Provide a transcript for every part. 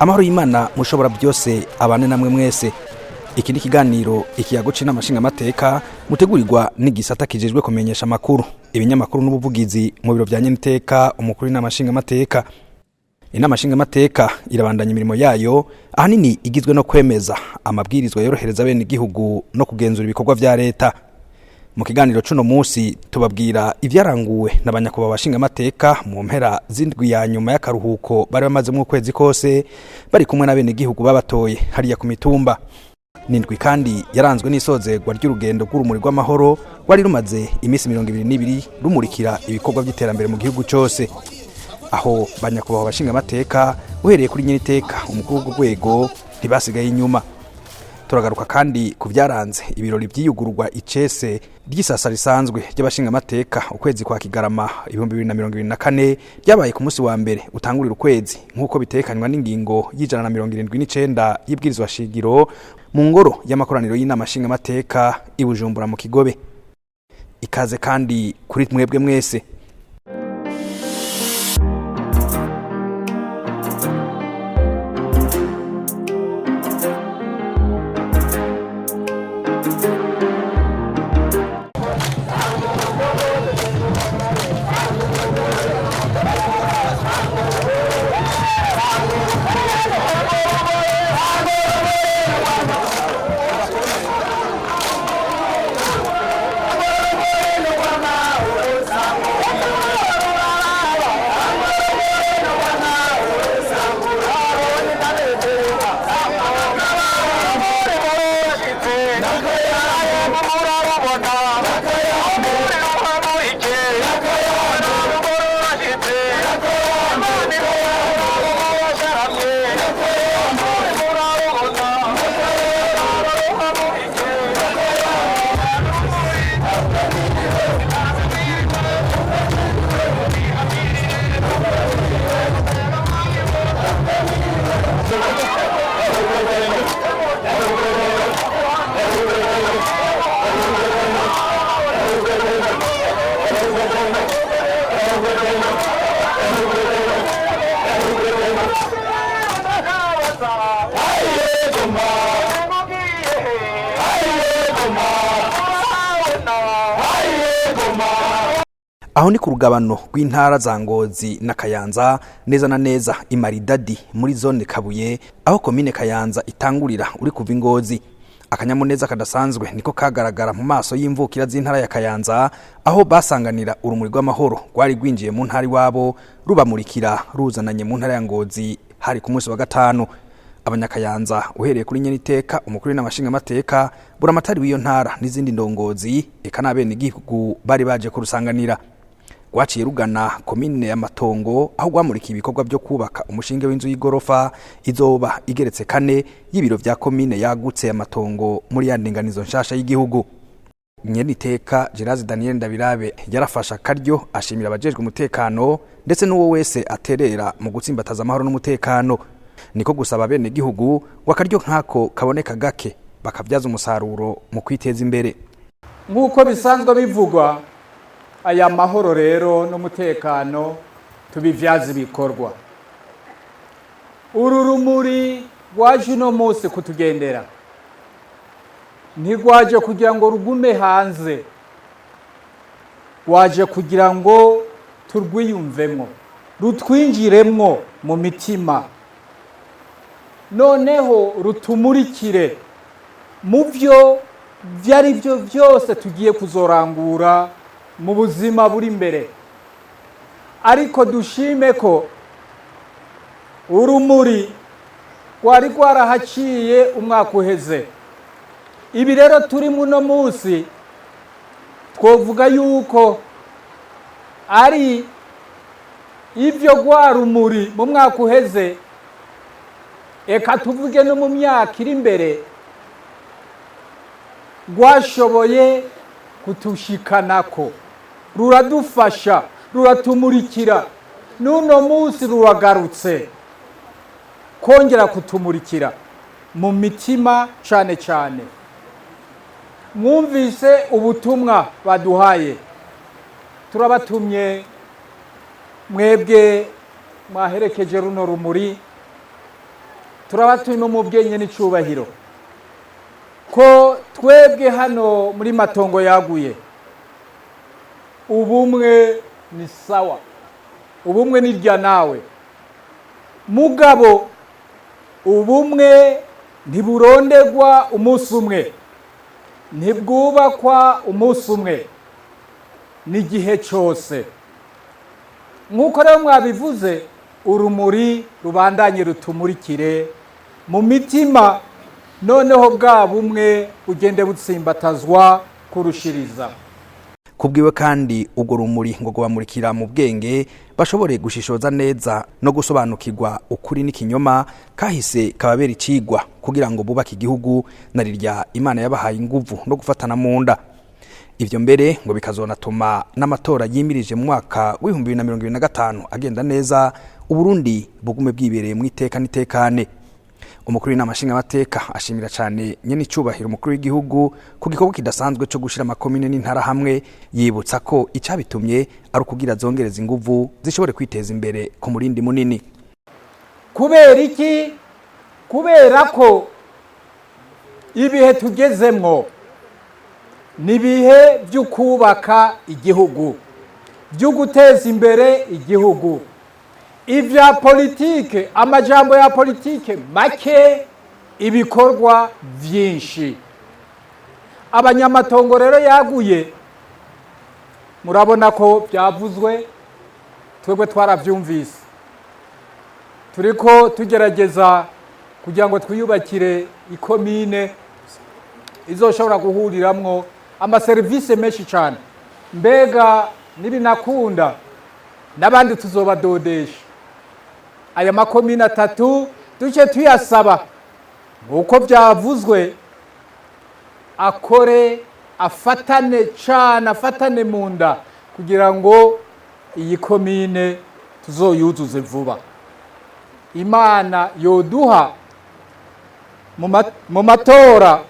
Amahoro y'Imana mushobora byose abane namwe mwese. Iki ni ikiganiro Ikiyago c'Inama Nshingamateka, mutegurirwa n'igisata kijejwe kumenyesha amakuru, ibinyamakuru n'ubuvugizi mu biro vya nyeniteka umukuru w'Inama Nshingamateka. Inama Nshingamateka irabandanya imirimo yayo, ahanini igizwe no kwemeza amabwirizwa yorohereza bene igihugu no kugenzura ibikorwa vya leta. Mu kiganiro cuno musi tubabwira ivyaranguwe na banyakubahwa bashingamateka mu mpera z'indwi ya nyuma y'akaruhuko bari bamazemwo ukwezi kose bari kumwe n'abenegihugu babatoye hariya ku mitumba. Nindwi kandi yaranzwe n'isozerwa ry'urugendo rw'urumuri rw'amahoro rwari rumaze iminsi 22 rumurikira ibikorwa by'iterambere mu gihugu cose. Aho banyakubahwa bashingamateka, uhereye kuri nyeniteka umukuru w'urwo rwego, ntibasigaye inyuma. Turagaruka kandi ku byaranze ibirori by'iyugururwa icese ry'isasa risanzwe ry'abashingamateka ukwezi kwa Kigarama 2024, ryabaye ku munsi wa mbere utangurira ukwezi nk'uko bitekanywa n'ingingo y'179 y'ibwirizwa shingiro, mu ngoro y'amakoraniro y'Inama Nshingamateka i Bujumbura mu Kigobe. Ikaze kandi kuri mwebwe mwese. Aho ni ku rugabano rw'intara za Ngozi na Kayanza, neza na neza imaridadi muri zone Kabuye, aho komine Kayanza itangurira uri kuva Ingozi. Akanyamuneza kadasanzwe niko kagaragara mu maso y'imvukira z'intara ya Kayanza, aho basanganira urumuri rw'amahoro rwari rwinjiye mu ntara iwabo rubamurikira ruzananye mu ntara ya Ngozi. Hari ku munsi wa gatanu. Abanyakayanza, uhereye kuri nyeniteka umukuru w'Inama Nshingamateka, buramatari w'iyo ntara n'izindi ndongozi, eka n'abenegihugu bari baje kurusanganira, rwaciye rugana komine ya Matongo, aho rwamurikiye ibikorwa byo kubaka umushinge w'inzu y'igorofa izoba igeretse kane y'ibiro vya komine yagutse ya Matongo muri ya ndinganizo nshasha y'igihugu. Nyeniteka Gerard Daniel Ndabirabe yarafasha akaryo ashimira abajejwe umutekano ndetse n'uwo wese aterera mu gutsimbataza amahoro n'umutekano. Niko gusaba bene gihugu ngo akaryo nk'ako kaboneka gake bakabyaza umusaruro mu kwiteza imbere. Nk'uko bisanzwe bivugwa, aya mahoro rero n'umutekano tubivyaza ibikorwa. Uru rumuri rwaje uno munsi kutugendera ntirwaje kugira ngo rugume hanze, rwaje kugira ngo turwiyumvemwo, rutwinjiremwo mu mitima, noneho rutumurikire mu byo ari byo byose tugiye kuzorangura mu buzima buri imbere. Ariko dushime ko urumuri rwari rwarahaciye umwaka uheze. Ibi rero turi muno munsi twovuga yuko ari ibyo rwa rumuri mu mwaka uheze, eka tuvuge no mu myaka iri imbere, rwashoboye kutushikanako, ruradufasha, ruratumurikira. N'uno munsi ruragarutse kongera kutumurikira mu mitima cane cane. Mwumvise ubutumwa baduhaye, turabatumye mwebwe mwaherekeje runo rumuri. Turabatuye mu bwenge n'icubahiro ko twebwe hano muri Matongo Yaguye ubumwe ni sawa, ubumwe ni rya nawe, mugabo ubumwe ntiburondegwa umunsi umwe, ntibwubakwa umunsi umwe, n'igihe cyose. Nk'uko rero mwabivuze, urumuri rubandanye rutumurikire mu mitima, noneho bwa bumwe bugende butsimbatazwa kurushiriza. Kubwiwe kandi urwo rumuri ngo rubamurikira mu bwenge, bashobore gushishoza neza no gusobanukirwa ukuri n'ikinyoma, kahise kababera icigwa kugira ngo bubake igihugu na rirya Imana yabahaye inguvu no gufatana mu nda. Ivyo mbere ngo bikazonatuma n'amatora yimirije mu mwaka w'2025 agenda neza, Uburundi bugume bwibereye mu iteka n'itekane. Umukuru w'inama nshingamateka ashimira cyane nyene icubahiro umukuru w'igihugu ku gikorwa kidasanzwe co gushira amakomine n'intara hamwe, yibutsa ko icabitumye ari ukugira zongereza inguvu zishobore kwiteza imbere ku murindi munini. Kubera iki? Kubera ko ibihe tugezemwo ni ibihe byo kubaka igihugu, byo guteza imbere igihugu. Ibya politike, amajambo ya politike make, ibikorwa byinshi. Abanyamatongo rero yaguye, murabona ko byavuzwe, twebwe twarabyumvise, turiko tugerageza kugira ngo twiyubakire ikomine izoshobora guhuriramwo amaserivisi menshi cyane. Mbega nibinakunda n'abandi tuzobadodesha. Aya makomine atatu duce tuyasaba nk'uko byavuzwe, akore afatane cyane, afatane mu nda kugira ngo iyi komine tuzoyuzuze vuba. Imana yoduha mu matora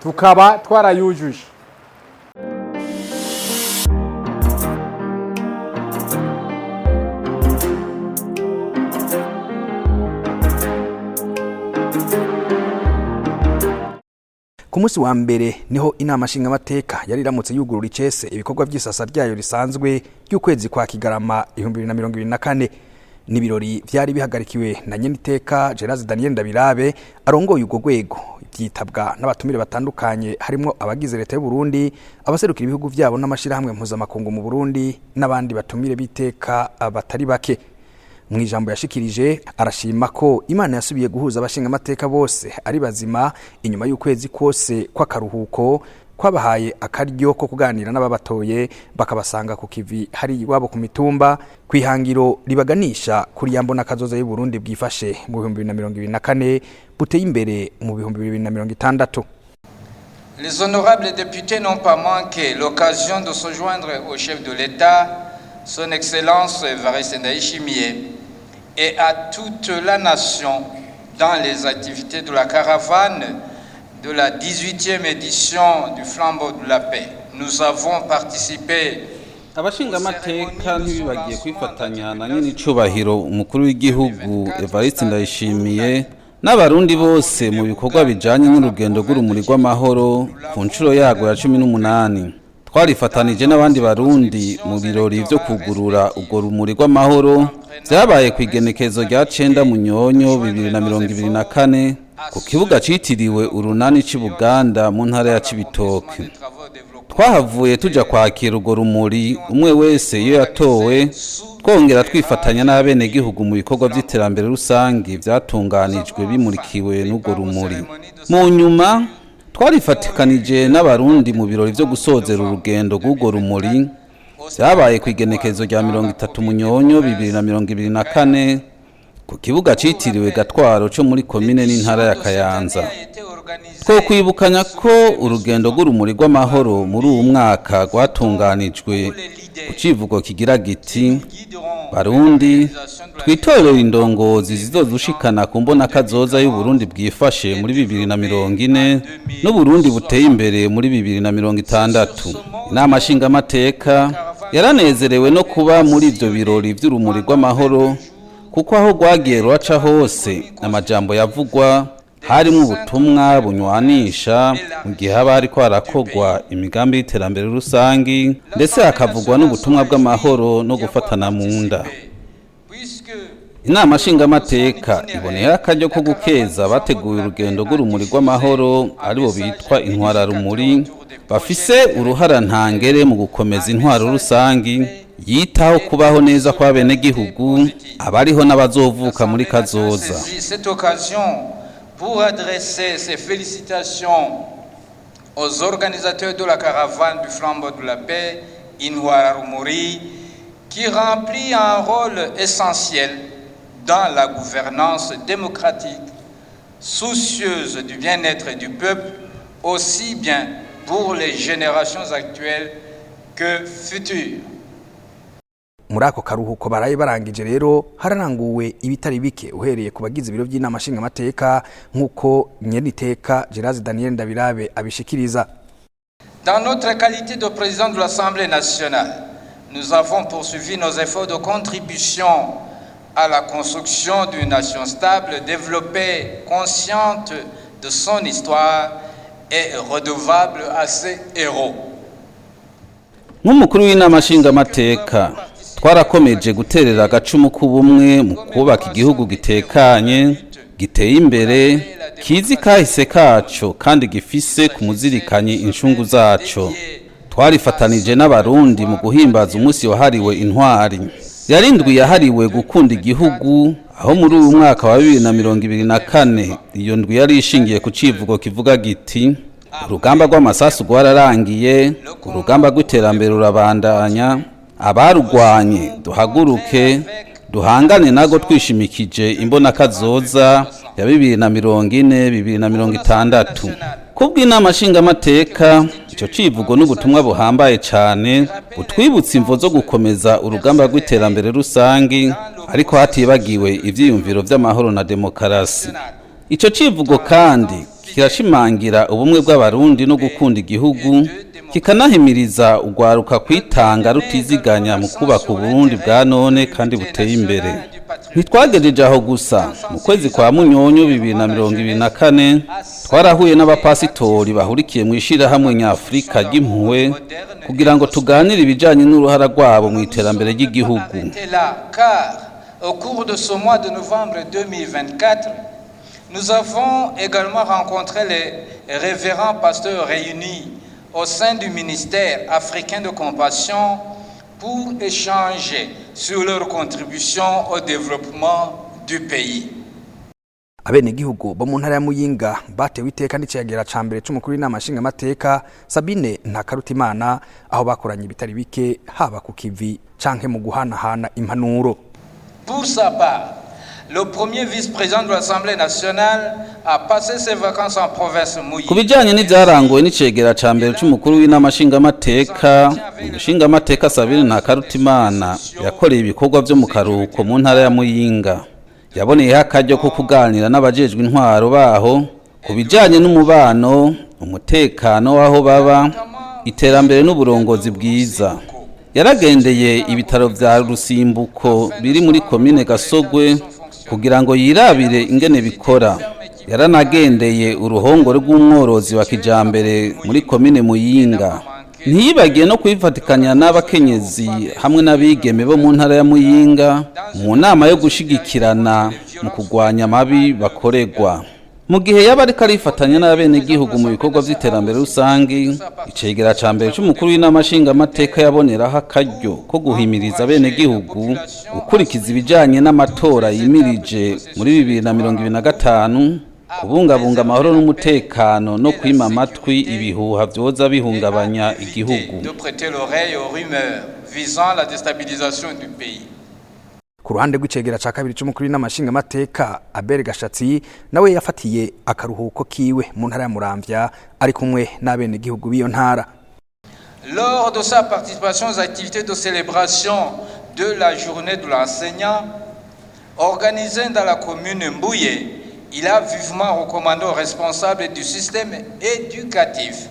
tukaba twarayujuje. Ku munsi wa mbere niho inama nshingamateka yari iramutse yugurura icese ibikorwa vy'isasa ryayo risanzwe ry'ukwezi kwa Kigarama 2024. N'ibirori vyari bihagarikiwe na nyeniteka Gerard Daniel Ndabirabe arongoye urwo rwego, vyitabwa n'abatumire batandukanye harimwo abagize leta y'u Burundi, abaserukira ibihugu vyabo n'amashirahamwe mpuzamakungu mu Burundi n'abandi batumire biteka batari bake. Mu ijambo yashikirije arashima ko Imana yasubiye guhuza abashingamateka bose ari bazima inyuma y'ukwezi kose kw'akaruhuko kwabahaye akaryo ko kuganira n'ababatoye, bakabasanga ku kivi hari iwabo ku mitumba, kwihangiro ribaganisha kuri ya mbona kazoza y'u Burundi bwifashe mu 2024 buteye imbere mu 2060. Les honorables députés n'ont pas manqué l'occasion de se joindre au chef de l'État, son Excellence Evariste Ndayishimiye, et à toute la nation dans les activités de la caravane de la 18e édition du Flambeau de la Paix. Nous avons participé. Abashingamateka ntibibagiye kwifatanya na nyene icubahiro umukuru w'igihugu Evariste Ndayishimiye n'abarundi bose mu bikorwa bijanye n'urugendo rw'urumuri rw'amahoro ku nshuro yarwo ya 18. Twarifatanije n'abandi barundi mu birori vyo kugurura urwo rumuri rw'amahoro vyabaye ku igenekerezo rya 9 Munyonyo 2024 ku kibuga citiriwe Urunani c'i Buganda mu ntara ya Cibitoke. Twahavuye tuja kwakira urwo rumuri umwe wese iyo yatowe, twongera twifatanya n'abenegihugu mu bikorwa vy'iterambere rusangi vyatunganijwe bimurikiwe n'urwo rumuri. Mu nyuma twarifatikanije n'abarundi mu birori vyo gusozera urugendo rw'urwo rumuri vyabaye ku igenekerezo rya 30 Munyonyo 2024 ku kibuga citiriwe Gatwaro co muri komine n'intara ya Kayanza. Twokwibukanya ko urugendo rw'urumuri rw'amahoro muri uwu mwaka rwatunganijwe ku civugo kigira giti: "Barundi, twitorere indongozi zizodushikana ku mbonakazoza y'Uburundi bwifashe muri 2040 n'Uburundi buteye imbere muri 2060." Inama nshingamateka yaranezerewe no kuba muri ivyo birori vy'urumuri rw'amahoro. Kuko aho rwagiye ruraca hose, amajambo yavugwa harimo ubutumwa bunywanisha mu gihe haba hariko harakogwa imigambi y'iterambere rusangi, ndetse hakavugwa n'ubutumwa bw'amahoro no gufatana mu nda. Inama nshingamateka iboneyeho akaryo ko gukeza bateguye urugendo rw'urumuri rw'amahoro, aribo bitwa Intwararumuri, bafise uruhara ntangere mu gukomeza intwaro rusangi yitaho kubaho neza kw'abenegihugu, abariho n'abazovuka muri kazoza. Saisit cette occasion pour adresser ses félicitations aux organisateurs de la caravane du flambeau de la paix, Intwararumuri, qui remplit un rôle essentiel dans la gouvernance démocratique, soucieuse du bien-être du peuple, aussi bien pour les générations actuelles que futures. Muri ako karuhuko baraye barangije rero, hararanguwe ibitari bike, uhereye ku bagize ibiro by'inama nshingamateka, nk'uko nyeniteka Gerard Daniel Ndabirabe abishikiriza. Dans notre qualité de président de l'Assemblée nationale, nous avons poursuivi nos efforts de contribution à la construction d'une nation stable, développée, consciente de son histoire et redevable à ses héros. Nk'umukuru w'inama nshingamateka, twarakomeje guterera agacumu k'ubumwe mu kubaka igihugu gitekanye, giteye imbere, kizi kahise kaco kandi gifise ku muzirikanyi incungu zaco. Twarifatanije n'Abarundi mu guhimbaza umunsi wahariwe intwari. Yari indwi yahariwe gukunda igihugu, aho muri uyu mwaka wa 2024 iyo ndwi yari ishingiye ku civugo kivuga giti: "Urugamba rw'amasasu rwararangiye, urugamba rw'iterambere rurabandanya. Abarugwanye duhaguruke duhangane nago twishimikije imbonakazoza ya 2040, 2060." Kubw'inama nshingamateka, icyo civugo n'ubutumwa buhambaye cyane butwibutsa imvo zo gukomeza urugamba rw'iterambere rusangi, ariko hatibagiwe ivyiyumviro vy'amahoro na demokarasi. Ico civugo kandi kirashimangira ubumwe bw'Abarundi no gukunda igihugu, kikanahimiriza urwaruka kwitanga rutiziganya mu kubaka Uburundi bwa none kandi buteye imbere. Ntitwagejeje aho gusa. Mu kwezi kwa Munyonyo 2024, twarahuye n'abapasitori bahurikiye mu ishirahamwe nyafurika ry'impuhwe kugira ngo tuganire ibijanye n'uruhara rwabo mu iterambere ry'igihugu. Arrêté là, car au cours de ce mois de novembre 2024, nous avons également rencontré les révérends pasteurs réunis au sein du ministère africain de compassion pour échanger sur leur contribution au développement du pays. Abenegihugu bo mu ntara ya Muyinga batewe iteka n'icegera ca mbere c'umukuru w'inama nshingamateka Sabine Ntakarutimana, aho bakoranye ibitari bike, haba ku kivi canke mu guhanahana impanuro. Pour sa part, le premier vice-président de l'Assemblée nationale a passé ses vacances en province Muyinga. Ku bijyanye n'ibyaranguwe n'icegera ca mbere c'umukuru w'inama nshingamateka, umushingamateka Sabine Ntakarutimana yakoreye ibikorwa vyo mu karuhuko mu ntara ya Muyinga. Yaboneyeho akaryo ko kuganira n'abajejwe intwaro baho ku bijyanye n'umubano, umutekano w'aho baba, iterambere n'uburongozi bwiza. Yaragendeye ibitaro vya Rusimbuko biri muri komine Gasogwe kugira ngo yirabire ingene bikora. Yaranagendeye uruhongore rw'umworozi wa kijambere muri komine Muyinga. Ntiyibagiye no kwifatikanya n'abakenyezi hamwe n'abigeme bo mu ntara ya Muyinga mu nama yo gushigikirana mu kurwanya amabi bakorerwa. Mu gihe yaba ariko arifatanya n'abenegihugu mu bikorwa vy'iterambere rusangi, icegera ca mbere c'umukuru w'inama nshingamateka yaboneraho akaryo ko guhimiriza abenegihugu gukurikiza ibijanye n'amatora yimirije muri 2025, kubungabunga amahoro n'umutekano no kwima amatwi ibihuha vyoza bihungabanya igihugu. De prêter l'oreille aux rumeurs visant la déstabilisation du pays. Ku ruhande rw'icegera ca kabiri c'umukuru w'inama nshingamateka Abel Gashatsi, nawe yafatiye akaruhuko kiwe mu ntara ya Muramvya, ari kumwe n'abenegihugu b'iyo ntara. Lors de sa participation aux activités de célébration de la journée de l'enseignant organisée dans la commune Mbuye, il a vivement recommandé aux responsables du système éducatif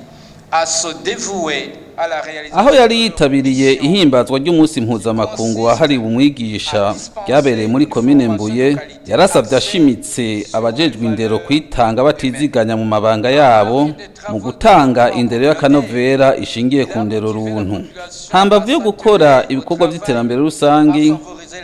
À se dévouer à la réalisation Aho yari yitabiriye ihimbazwa ry'umunsi mpuzamakungu wahariwe umwigisha ryabereye muri komine Mbuye, yarasabye ashimitse abajejwe indero kwitanga batiziganya mu mabanga yabo mu gutanga indero y'akanovera ishingiye ku ndero runtu. Hambavu yo gukora ibikorwa by'iterambere rusangi,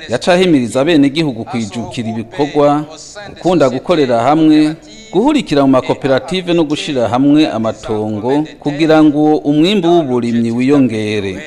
yaca ahimiriza abenegihugu kwijukira ibikorwa, gukunda gukorera hamwe, guhurikira mu makoperative no gushira hamwe amatongo kugira ngo umwimbu w'uburimyi wiyongere.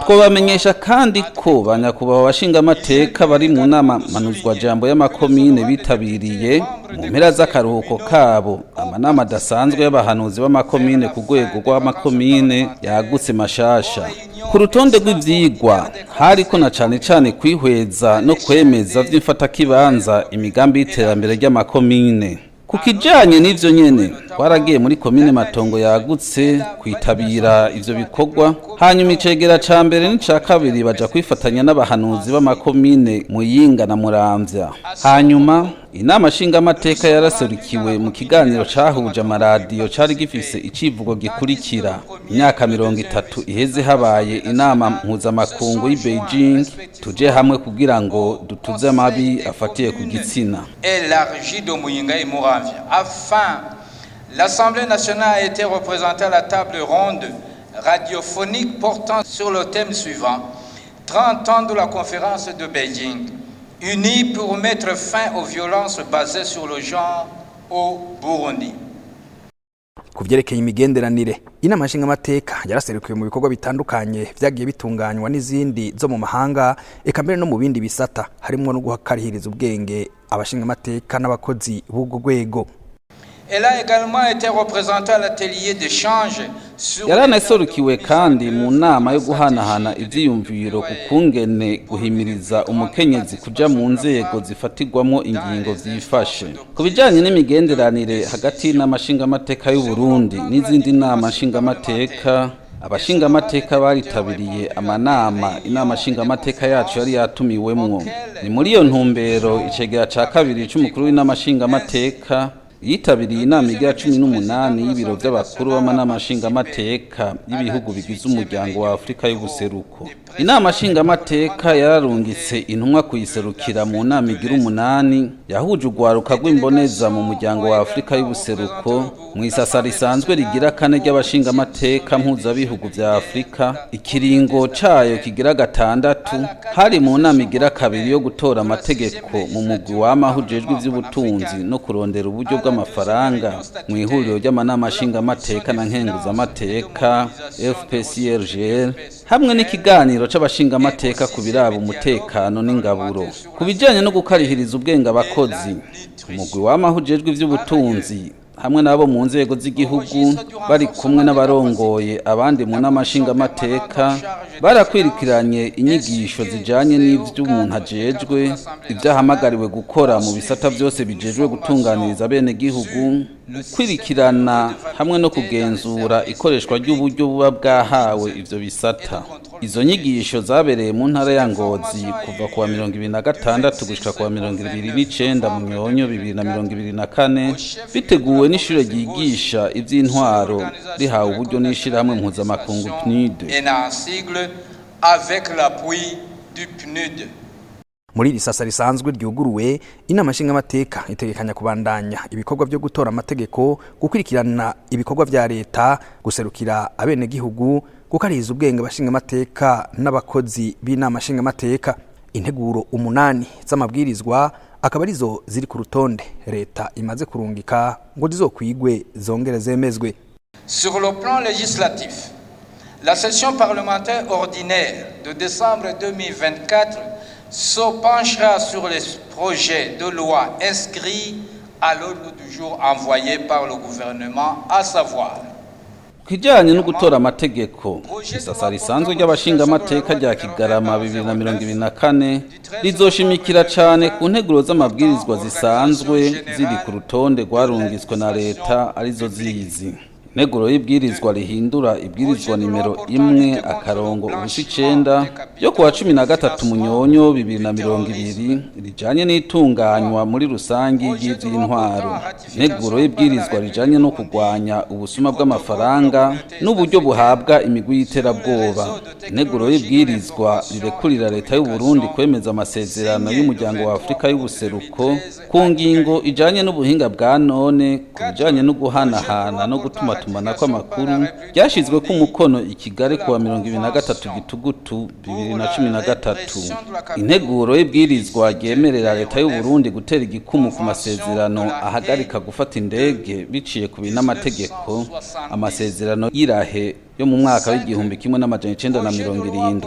Twobamenyesha kandi ko ba nyakubahwa bashingamateka bari mu nama mpanuzwajambo y'amakomine bitabiriye mu mpera z'akaruhuko kabo amanama adasanzwe y'abahanuzi b'amakomine ku rwego rw'amakomine yagutse mashasha. Ku rutonde rw'ivyigwa hariko na cane cane kwihweza no kwemeza vy'imfatakibanza imigambi y'iterambere ry'amakomine. Ku kijanye n'ivyo nyene, twaragiye muri komine Matongo yagutse kwitabira ivyo bikorwa, hanyuma icegera ca mbere n'ica kabiri baja kwifatanya n'abahanuzi b'amakomine Muyinga na Muramvya. Hanyuma inama nshingamateka yaraserukiwe mu kiganiro cahuje amaradiyo cari gifise icivugo gikurikira: imyaka 30 iheze habaye inama mpuzamakungu y'i Beijing, tuje hamwe kugira ngo dutuze amabi afatiye ku gitsina. Élargie de Muyinga et Muramvya. Enfin, l'Assemblée nationale a été représentée à la table ronde radiophonique portant sur le thème suivant: 30 ans de la conférence de Beijing, unis pour mettre fin aux violences basées sur le genre au Burundi. Ku vyerekeye imigenderanire, inama nshingamateka yaraserukiwe mu bikorwa bitandukanye vyagiye bitunganywa n'izindi zo mu mahanga, eka mbere no mu bindi bisata harimwo no guhakarihiriza ubwenge abashingamateka n'abakozi b'ubwo rwego. Elle a également été représentée à l'atelier d'échange sur Yaranaserukiwe kandi mu nama yo guhanahana ivyiyumviro ku kungene guhimiriza umukenyezi kuja mu nzego zifatirwamwo ingingo vyifashe. Ku bijanye n'imigenderanire hagati y'inama nshingamateka y'u Burundi n'izindi nama nshingamateka, abashingamateka baritabiriye amanama inama nshingamateka yacu yari yatumiwemwo. Ni muri iyo ntumbero icegera ca kabiri c'umukuru w'inama nshingamateka yitabiriye inama igira 18 y'ibiro vy'abakuru b'amanama nshingamateka y'ibihugu bigize Umuryango wa Afurika y'Ubuseruko. Inama nshingamateka yararungitse intumwa kuyiserukira mu nama igira umunani yahuje urwaruka rw'imboneza mu Muryango wa Afurika y'Ubuseruko mu isasa risanzwe rigira kane ry'abashingamateka mpuzabihugu vya Afurika, ikiringo cayo kigira gatandatu. Hari mu nama igira kabiri yo gutora amategeko mu mugwi wamaho ujejwe ivy'ubutunzi no kurondera uburyo bw'amafaranga mu ihuriro ry'amanama nshingamateka na nkenguzamateka FPCRGL, hamwe n'ikiganiro c'abashingamateka ku biraba umutekano n'ingaburo. Ku bijanye no gukarihiriza ubwenge abakozi, umugwi wamaho ujejwe ivy'ubutunzi hamwe n'abo mu nzego z'igihugu bari kumwe n'abarongoye abandi mu nama nshingamateka barakwirikiranye inyigisho zijanye n'ivy'umuntu ajejwe, ivyo ahamagariwe gukora mu bisata vyose bijejwe gutunganiriza abenegihugu, gukwirikirana hamwe no kugenzura ikoreshwa ry'uburyo buba bwahawe ivyo bisata. Izo nyigisho zabereye mu ntara ya Ngozi kuva kuwa 26 gushika kuwa 29 mu Myonyo 2024, biteguwe n'ishure ryigisha ivy'intwaro rihawe uburyo n'ishirahamwe mpuzamakungu PNUD. Et en sigle avec l'appui du PNUD. Muri iri sasa risanzwe ryuguruwe, inama nshingamateka itegekanya kubandanya ibikorwa byo gutora amategeko, gukurikirana ibikorwa vya leta, guserukira abenegihugu, gukariza ubwenge abashingamateka n'abakozi b'inama nshingamateka. Integuro umunani z'amabwirizwa akaba arizo ziri ku rutonde leta imaze kurungika ngo zizokwigwe zongere zemezwe. Sur le plan législatif, la session parlementaire ordinaire de décembre 2024 se penchera sur les projets de loi inscrits à l'ordre du jour envoyé par le gouvernement, à savoir Kijanye no gutora amategeko, isasa risanzwe ry'abashingamateka rya Kigarama 2024 rizoshimikira cane ku nteguro z'amabwirizwa zisanzwe ziri ku rutonde rwarungitswe na leta, arizo zizi: Integuro y'ibwirizwa rihindura ibwirizwa nimero 1-09 yo kuwa 13 Munyonyo 2020 rijanye n'itunganywa muri rusangi ry'ivy'intwaro. Integuro y'ibwirizwa rijanye no kugwanya ubusuma bw'amafaranga n'uburyo buhabwa imigwi y'iterabwoba. Integuro y'ibwirizwa rirekurira leta y'u Burundi kwemeza amasezerano y'umuryango wa Afrika y'ubuseruko ku ngingo ijanye n'ubuhinga bwa none ku bijanye no guhanahana no gutumatumanako amakuru, ryashizwe ku mukono i Kigali kuwa 23 Gitugutu 2013. Integuro y'ibwirizwa ryemerera leta y'u Burundi gutera igikumu ku masezerano ahagarika gufata indege biciye ku binamategeko, amasezerano y'Irahe yo mu mwaka w'1970.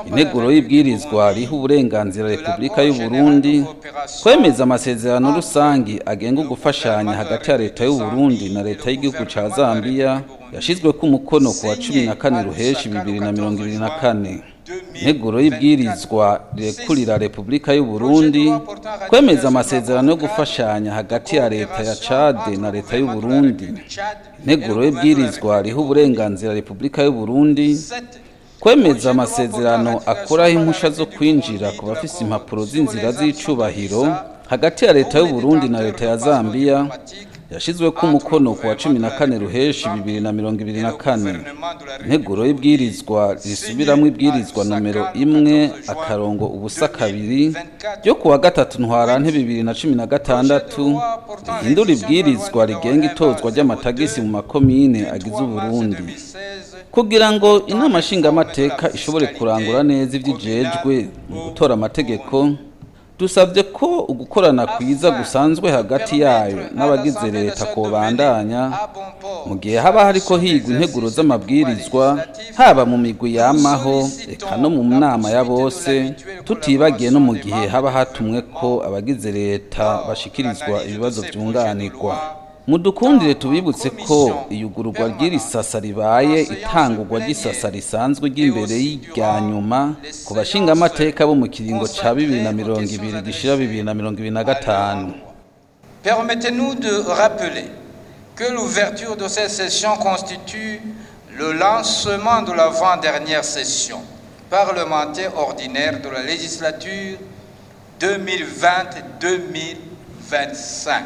Integuro y'ibwirizwa riha uburenganzira Repubulika y'u Burundi kwemeza amasezerano rusangi agenga ugufashanya hagati ya leta y'u Burundi na leta y'igihugu ca Zambia, yashizwe ku mukono kuwa 14 Ruheshi 2024. Integuro y'ibwirizwa rirekurira Repubulika y'u Burundi kwemeza amasezerano yo gufashanya hagati ya leta ya Chad na leta y'u Burundi. Integuro y'ibwirizwa riha uburenganzira Repubulika y'u Burundi kwemeza amasezerano akuraho impusha zo kwinjira ku bafise impapuro z'inzira z'icubahiro hagati ya leta y'u Burundi na leta ya Zambia, yashizwe ku mukono kuwa 14 Ruheshi 2024. Integuro y'ibwirizwa risubiramwo ibwirizwa nomero 1-02 ryo kuwa 3 Ntwarante 2016 rihindura ibwirizwa rigenga itozwa ry'amatagisi mu makomine agize Uburundi. Kugira ngo inama nshingamateka ishobore kurangura neza ivyijejwe mu gutora amategeko, dusabye ko ugukorana kwiza gusanzwe hagati yayo n'abagize leta kobandanya mu gihe haba hariko higwa integuro z'amabwirizwa, haba mu migwi yamaho eka no mu nama ya bose, tutibagiye no mu gihe haba hatumwe ko abagize leta bashikirizwa ibibazo vyunganirwa. Mudukundire tubibutse ko iyugururwa ry'iri sasa ribaye itangurwa ry'isasa risanzwe ry'imbere y'irya nyuma ku bashingamateka bo mu kiringo ca 2020 gishira 2025. Permettez-nous de rappeler que l'ouverture de cette session constitue le lancement de l'avant-dernière session parlementaire ordinaire de la législature 2020-2025.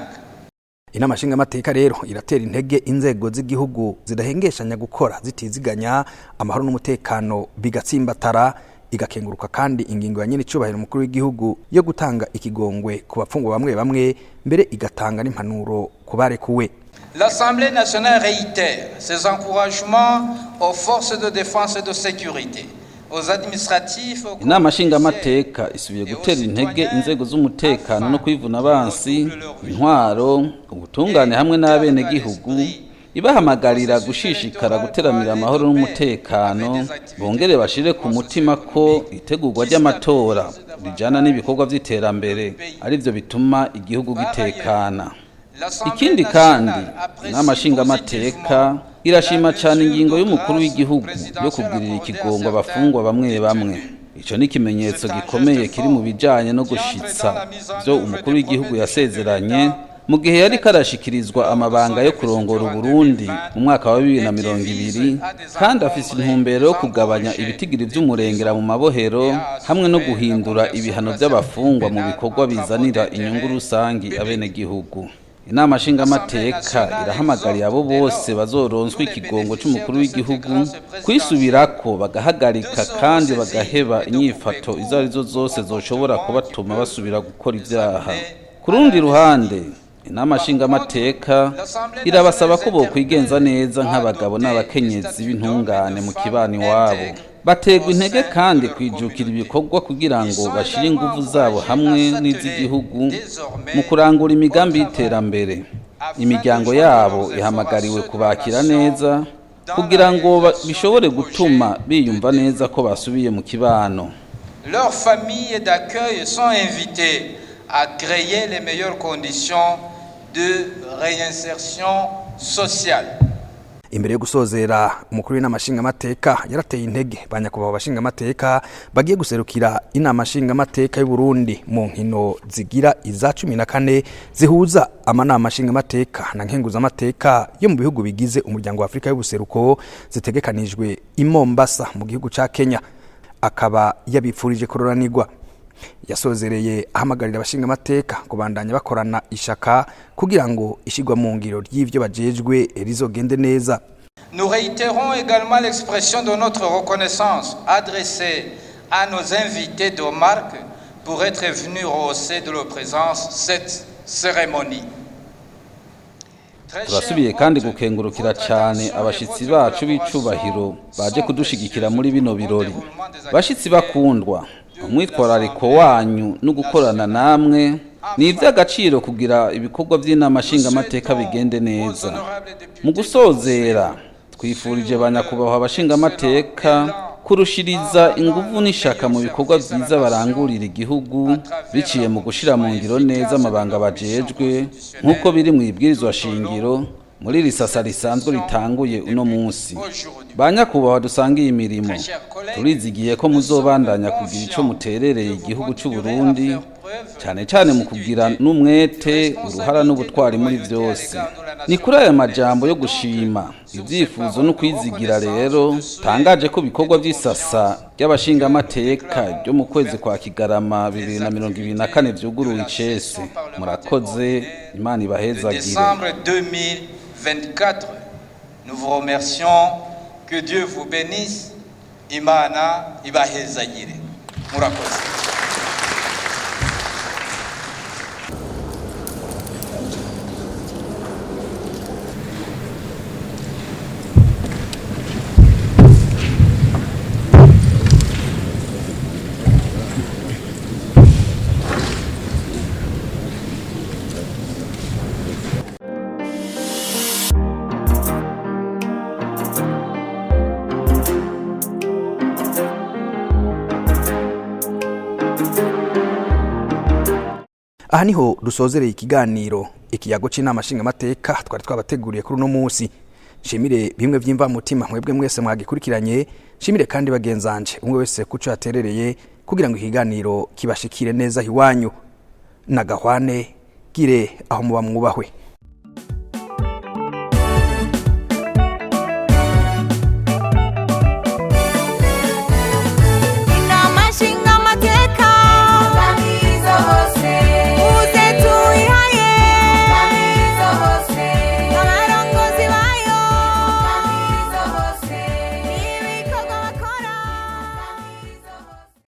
Inama nshingamateka rero iratera intege inzego z'igihugu zidahengeshanya gukora zitiziganya, amahoro n'umutekano bigatsimbatara, igakenguruka kandi ingingo ya nyenicubahiro umukuru w'igihugu yo gutanga ikigongwe ku bapfungwa bamwe bamwe, mbere igatanga n'impanuro ku barekuwe. L'Assemblée nationale réitère ses encouragements aux forces de défense et de sécurité, aux administratifs, aux Inama nshingamateka isubiye gutera intege inzego z'umutekano no kwivuna abansi, intwaro, ubutungane hamwe n'abenegihugu, ibahamagarira gushishikara guteramira amahoro n'umutekano, bongere bashire ku mutima ko itegurwa ry'amatora rijana n'ibikorwa vy'iterambere arivyo bituma igihugu gitekana. Ikindi kandi, inama nshingamateka irashima cyane ingingo y'umukuru w'igihugu yo kugirira ikigongo abafungwa bamwe bamwe. Ico ni ikimenyetso gikomeye kiri mu bijanye no gushitsa vyo umukuru w'igihugu yasezeranye mu gihe yariko arashikirizwa amabanga yo kurongora Uburundi mu mwaka wa 2020, kandi afise intumbero yo kugabanya ibitigiri vy'umurengera mu mabohero hamwe no guhindura ibihano vy'abafungwa mu bikorwa bizanira inyungu rusangi abenegihugu. Inama nshingamateka irahamagariye abo bose bazoronswa ikigongo c'umukuru w'igihugu kwisubirako, bagahagarika kandi bagaheba inyifato izo arizo zose zoshobora kubatuma basubira gukora ivyaha. Ku rundi ruhande, inama nshingamateka irabasaba ko bokwigenza neza nk'abagabo n'abakenyezi b'intungane mu kibano iwabo. Baterwa intege kandi kwijukira ibikorwa kugira ngo bashire inguvu zabo hamwe n'iz'igihugu mu kurangura imigambi y'iterambere. Imiryango yabo ihamagariwe kubakira neza kugira ngo bishobore gutuma biyumva neza ko basubiye mu kibano. Leurs familles d'accueil sont invitées à créer les meilleures conditions de réinsertion sociale. Imbere yo gusozera, umukuru w'inama nshingamateka yarateye intege ba nyakubahwa bashingamateka bagiye guserukira inama nshingamateka y'u Burundi mu nkino zigira iza 14 zihuza amanama nshingamateka na nkenguzamateka yo mu bihugu bigize umuryango wa Afrika y'ubuseruko, zitegekanijwe i Mombasa mu gihugu ca Kenya, akaba yabipfurije kuroranirwa. Yasozereye ahamagarira abashingamateka kubandanya bakorana ishaka kugira ngo ishigwa mu ngiro ry'ivyo bajejwe rizogende neza. Nous réitérons également l'expression de notre reconnaissance adressée à nos invités de marque pour être venus rehausser de leur présence cette cérémonie. Turasubiye kandi gukengurukira cyane abashitsi bacu b'icubahiro baje kudushigikira muri bino birori. Bashitsi bakundwa, umwitwarariko wanyu no gukorana namwe ni iby'agaciro kugira ibikorwa by'inama nshingamateka bigende neza. Mu gusozera, twifurije ba nyakubahwa abashingamateka kurushiriza inguvu n'ishaka mu bikorwa byiza barangurira igihugu, biciye mu gushira mu ngiro neza amabanga bajejwe nk'uko biri mu ibwirizwa shingiro, muri iri sasa risanzwe ritanguye uno munsi. Ba nyakubahwa dusangiye imirimo, turizigiye ko muzobandanya kugira ico muterereye igihugu c'u Burundi, cyane cyane mu kugira n'umwete, uruhara n'ubutwari muri byose. Ni kuri aya majambo yo gushima, ibyifuzo no kwizigira rero tangaje ko ibikorwa by'isasa ry'abashingamateka ryo mu kwezi kwa Kigarama 2024 vyuguruwe icese. Murakoze, Imana ibahezagire. Décembre 2024. Nous vous remercions. Que Dieu vous bénisse. Imana ibahezagire. Murakoze. Aha niho dusozereye ikiganiro ikiyago c'inama nshingamateka twari twabateguriye kuri uno munsi. Nshimire bimwe vy'imvamutima mwebwe mwese mwagikurikiranye. Nshimire kandi bagenzanje, umwe wese kuco yaterereye kugira ngo ikiganiro kibashikire neza iwanyu. Nagahwane gire aho muba mwubahwe.